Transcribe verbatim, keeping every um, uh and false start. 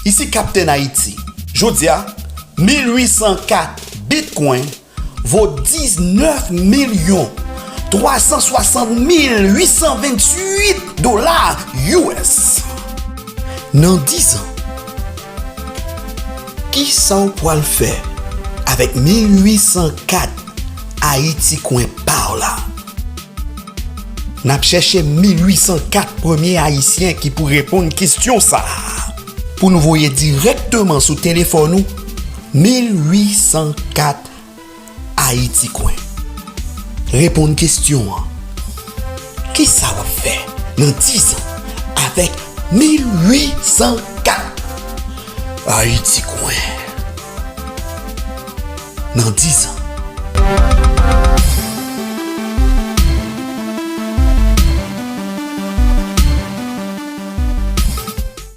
Isi Kaptenn Ayiti. Jodi a, mil uit san kat Bitcoin vo diznèf milyon twa san swasant mil uit san venntuit dola U S. Nan diz an, ki sa w pwal fè avèk mil uit san kat Ayiti Kwen pa w la? N ap chèche mil uit san kat premye Ayisyen ki pou reponn kesyon sa a. Pou nou voye dirèkteman sou telefòn ou, mil uit san kat Ayiti Kwen. Reponn kesyon an. Ki sa w ap fè nan diz an avèk mil uit san kat Ayiti Kwen? Nan diz an.